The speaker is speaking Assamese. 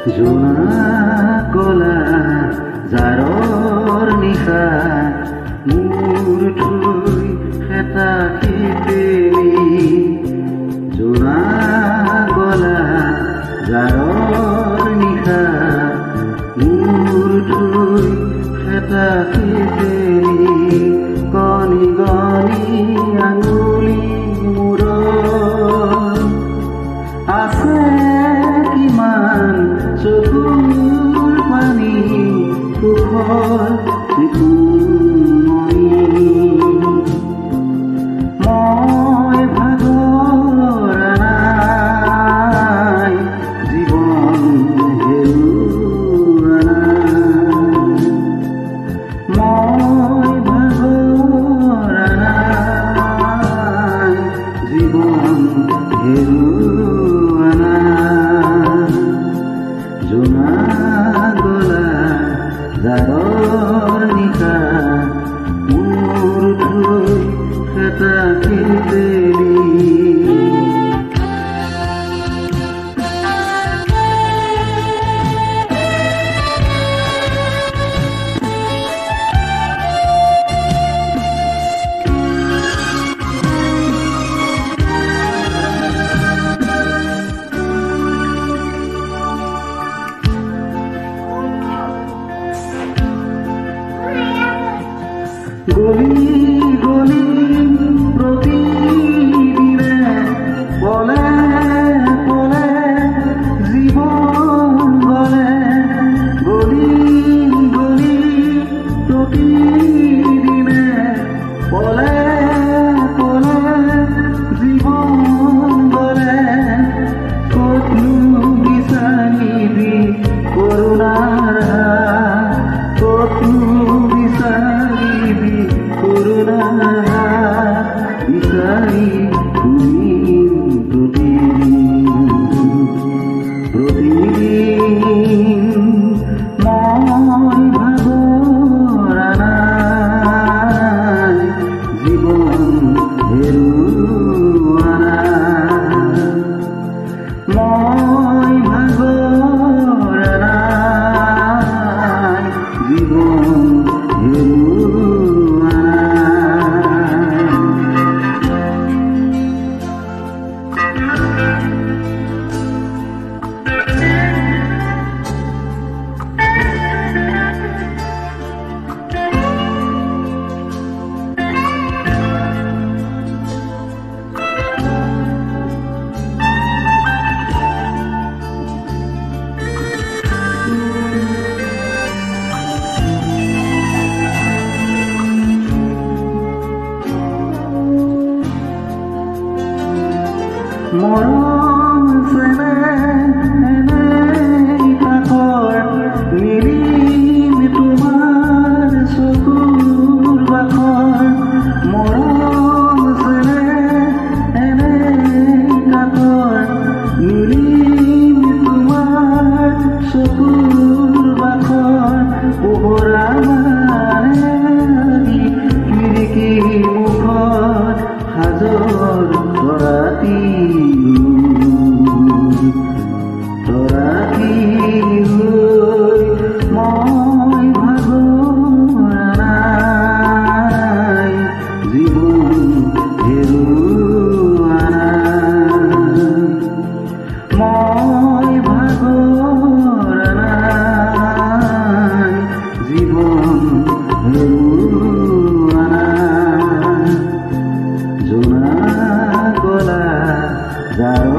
জোনাকলা জাৰৰ নিশা মূৰ থৈ খেতা খেতেলি জোনাকলা জাৰৰ নিশা মূৰ থৈ খেতা খেতেলি গণি গণি আঙুলি মূৰ আছে কিমান চকুৰ পানী সুখৰ চিকুণনি মই ভাগৰা নাই জীৱন হেৰুৱা নাই মই ভাগৰা নাই জীৱন হেৰুৱা নাই জোনাকলা জাৰৰ নিশা মূৰ থৈ খেতা খেতেলি। গলি গলি প্ৰতিদিনে পলে পলে জীৱন গলে গলি গলি প্ৰতিদিনে পলে পলে জীৱন গলে ক'তনো বিচাৰিবি কৰোণাৰ হাত ক'তনো বিচাৰিবি কৰোণাৰ হাত বিচাৰি ফুৰিম প্ৰতিদিন প্ৰতিদিন মই ভাগৰা নাই জীৱন হেৰুৱা নাই মই ভাগৰা নাই জীৱন হেৰুৱা নাই। মৰম চেনেহ এনেই কাষৰ নিদিম তোমাৰ চকুৰ বাখৰ মৰম চেনেহ এনেই কাষৰ নিদিম তোমাৰ চকুৰ বাখৰ পোহৰা মানে খিৰিকী মুখত সাজৰ তৰাতি তৰাতি মই ভাগৰা নাই জীৱন হেৰুৱা নাই মই ভাগৰা নাই জীৱন হেৰুৱা নাই জোনাকলা জাৰৰ